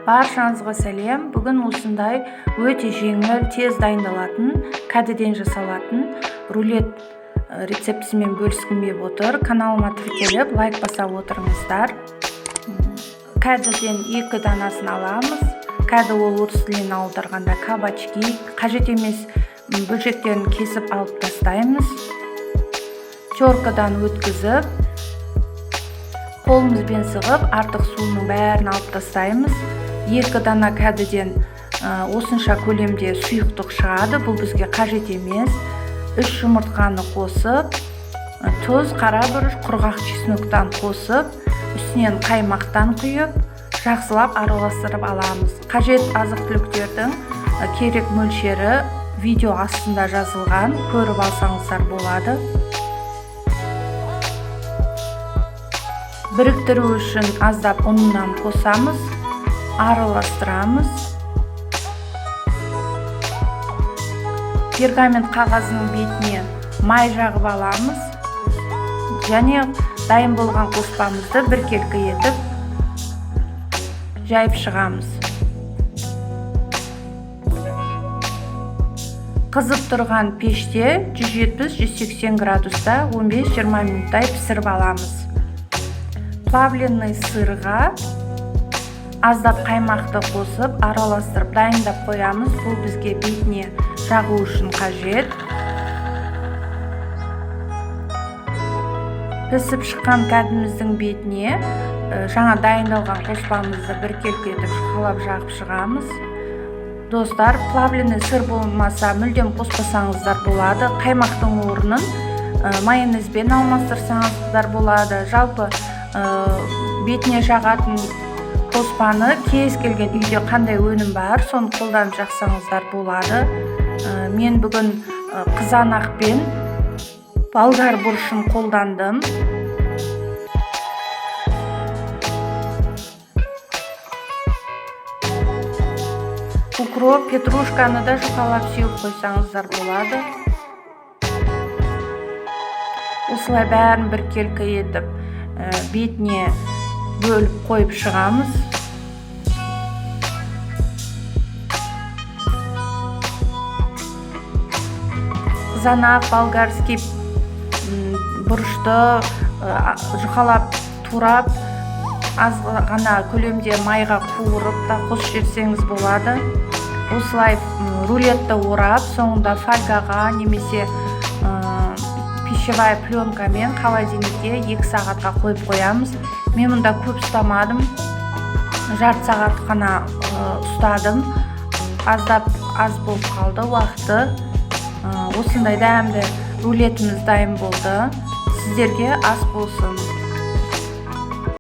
Баршаңызға сәлем. Бүгін осындай өте жеңіл, тез дайындалатын, кәдіден жасалатын рулет рецептісімен бөліскім келіп отыр. Каналыма тіркеліп, лайк баса отырыңыздар. Кәдіден 2 данасын аламыз. Кәді ол орыс тілінен аударғанда кабачки, қажет емес бөлшектерін кесіп алып тастаймыз. Теркадан өткізіп, қолымызбен сығып, артық суының бәрін алып тастаймыз. 2 дана кәдіден осынша көлемде сұйықтық шығады, бұл бізге қажет емес. 3 жұмыртқаны қосып, тұз, қара бұрыш, құрғақ чесноктан қосып, үстінен қаймақтан құйып, жақсылап араластырып аламыз. Қажет азық-түліктердің керек мөлшері видео астында жазылған, көріп алсаңыздар болады. Біріктіру үшін аздап ұннан қосамыз, араластырамыз. Пергамент қағазының бетіне май жағып аламыз және дайын болған қоспамызды біркелкі етіп жайып шығамыз. Қызып тұрған пеште 170-180 градуста 15-20 минуттай пісіріп аламыз. Плавленый сырға аздап қаймақты қосып, араластырып дайындап қоямыз. Бұл бізге бетіне жағу үшін қажет. Пісіп шыққан кәдіміздің бетіне жаңа дайындалған қоспамызды біркелкі етіп жұқалап жағып шығамыз. Достар, плавленый сыр болмаса мүлдем қоспасаңыздар болады. Қаймақтың орнын майонезбен алмастырсаңыздар болады. Жалпы бетіне жағатын қоспаны кез келген үйде қандай өнім бар, соны қолданып жақсаңыздар болады. Мен бүгін қызанақ пен болгар бұрышын қолдандым. Укроп, петрушканы да жұқалап сеуіп қойсаңыздар болады. Осылай бәрін біркелкі етіп бетіне бөліп қойып шығамыз. Қызанақ, болгарский бұрышты жұқалап турап, аз ғана көлемде майға қуырып та қосып жіберсеңіз болады. Осылай рулетті орап, соңында фольгаға немесе пищевая пленкамен холодильникке 2 сағатқа қойып қоямыз. Мен мұнда көп ұстамадым, жарты сағат қана ұстадым. Аздап аз болып қалды уақыты. Осындай дәмді рулетіміз дайын болды. Сіздерге ас болсын.